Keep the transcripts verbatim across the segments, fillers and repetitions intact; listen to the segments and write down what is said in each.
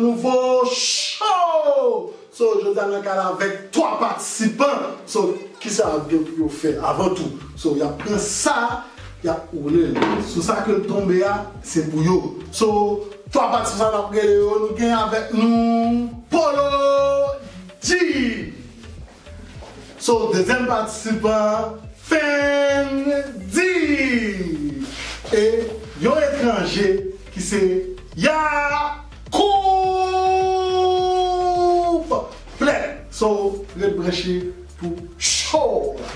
Nouvo show! So, jodi a nan kay la avèk twa patisipan. So, kisa y ap gen pou yo fè avan tou? So, y ap pran sa, y ap woule l. Sou sa ke l tonbe a, se pou yo. So, twa patisipan sa n ap rele yo, nou gen avèk nou Polo G. So, dezyèm patisipan, Fendi. E yon etranje ki se Yakoup Plè. So, ret branche pou show la.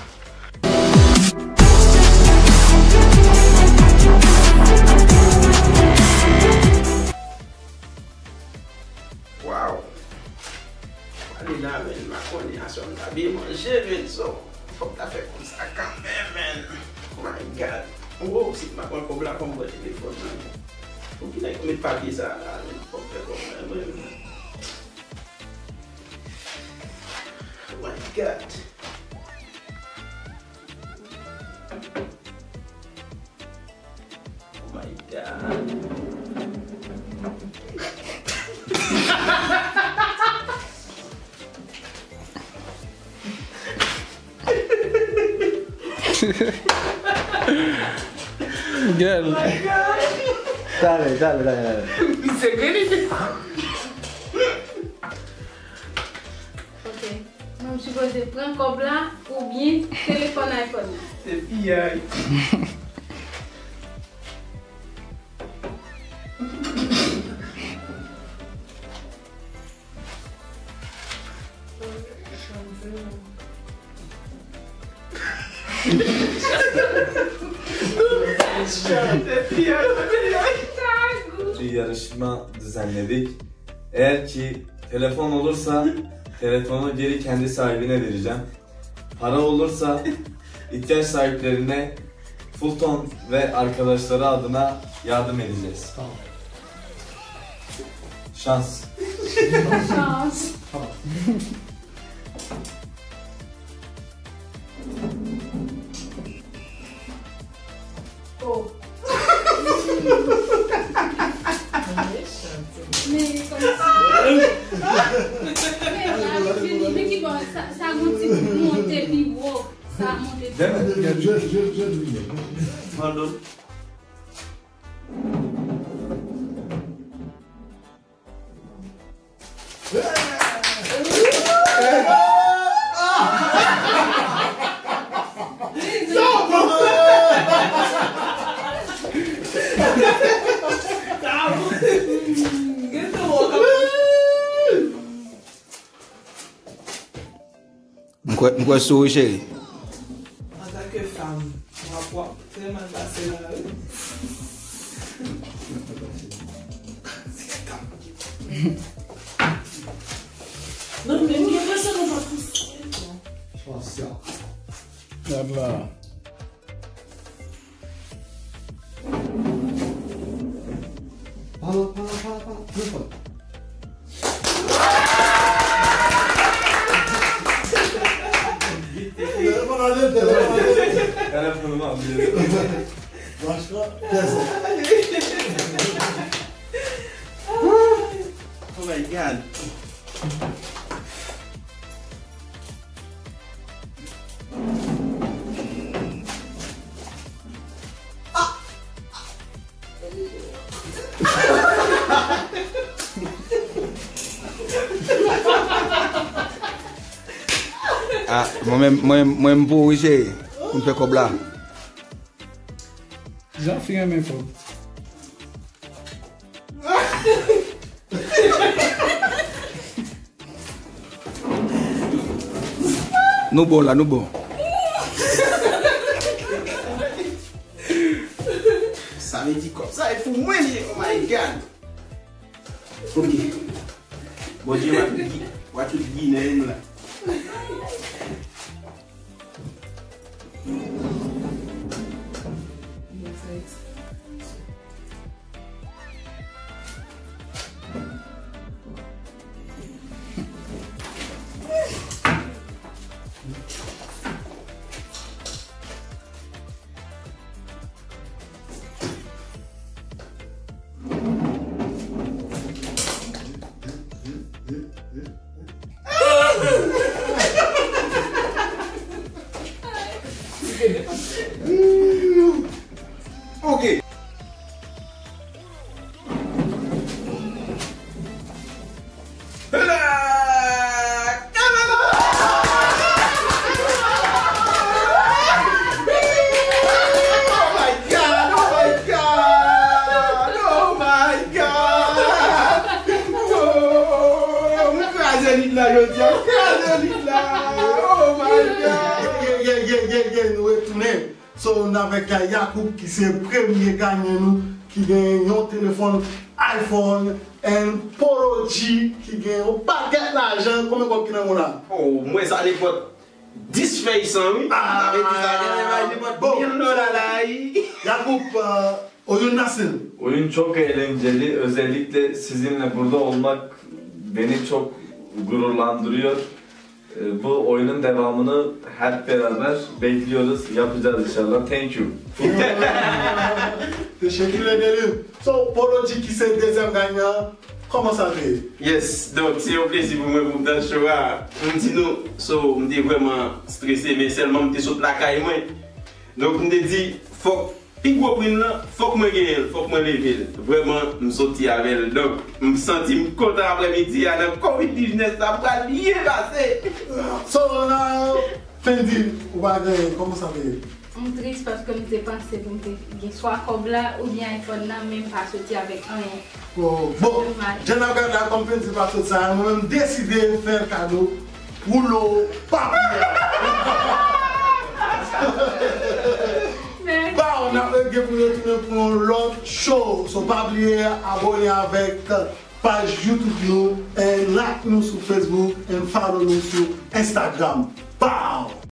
Waw. Pale la, men, makònè a, sa m ta byen manje, men, so, fòk ta fè kòb sa kanmenm, men. Oh my God. Wow, si m pa pran kòb la, fò m pran telefòn nan. Pou ki nèg met papye sa la, men, fòk fè kòb la, men. Oh my God. Oh my God. Girl. Talè, talè, talè, talè. Misye grenn. Ok. Mwen m sipoze pran kòb la oubyen telefòn iPhone nan? Se piyay. Bir yarışma düzenledik. Eğer ki telefon olursa telefonu geri kendi sahibine vereceğim. Para olursa ihtiyaç sahiplerine Fulton ve arkadaşları adına yardım edeceğiz. Tamam. Şans. Şans. Tamam. Oh. Men kòmsi. Men la, men, men ki bò, sa, sa gon ti monte pi wo. Sa monte pi wo. Pardon. M kwè, m kwè sou ou, cheri. Antanke fanm, w ap, w ap trè mal pase la, wi. Non, men m gen enpresyon nou pa konsa. Gad la. Pala, pala, pala, pala. Telefòn. Telefòn ale, telefòn ale. Telefòn ale. Mach la, tèz. Oh my God. Ah, mwen menm, mwen, mwen m pou wi, cheri. Pou m fè kòb la. Jan fi renmen kòb. Nou bon la, nou bon. Sa vle di kòb sa e pou mwen li ye, oh my God. Ok. Bondye, w a tout gi-, w a tout ginen m la. Ok. Oh my God, oh my God, oh my God. Oh, m kraze lit la jodi a, m kraze lit la. Oh my God. Yeah, yeah, yeah, yeah, yeah, nou retounen. So, n avèk Yacoub ki se premye ganyan nou ki gen yon telefòn iPhone, and Polo G ki gen yon pakèt lajan. Konbyen kòb ki nan men w la? Oh, mwen sa nenpòt dis fèy san, wi. Ah, sa vle di sa gen bay nenpòt bon, mil dola la, wi. Yacoub, euh, Oyun Nassim. Oyun çok eğlenceli. Özellikle sizinle burada olmak beni çok gururlandırıyor. E, bu oyunun devamını hep beraber bekliyoruz. Yapacağız inşallah. Thank you. Teşekkür ederim. So, Polo G ki se dezyèm ganyan, kòman sa te ye? Yes, donk se yon plezi pou mwen pou m nan show a. M di nou, so, m te vrèman strese, men sèlman m te sot lakay mwen. Donk m te di, fòk pi gwo pri m nan, fòk mwen genyen l, fòk mwen leve l. Vrèman, m soti avè l. Donk, m santi m kontan aprèmidi a nan Covid diznèf sa pral byen pase. So, la, Fendi, ou pa genyen, kòman sa te ye? M tris paske m te panse pou m te gen swa kòb la oubyen iPhone nan, men m pa soti avèk anyen. Oh, bon, jan n ap gade la, kòm Fendi pa sot sa, mwen menm m deside fè l kado woulo papye a. Baw, n ap gen pou retounen pou yon lòt show. So, pa bliye abòne avèk paj YouTube nou, and like nou sou Facebook, and follow nou sou Instagram. Baw!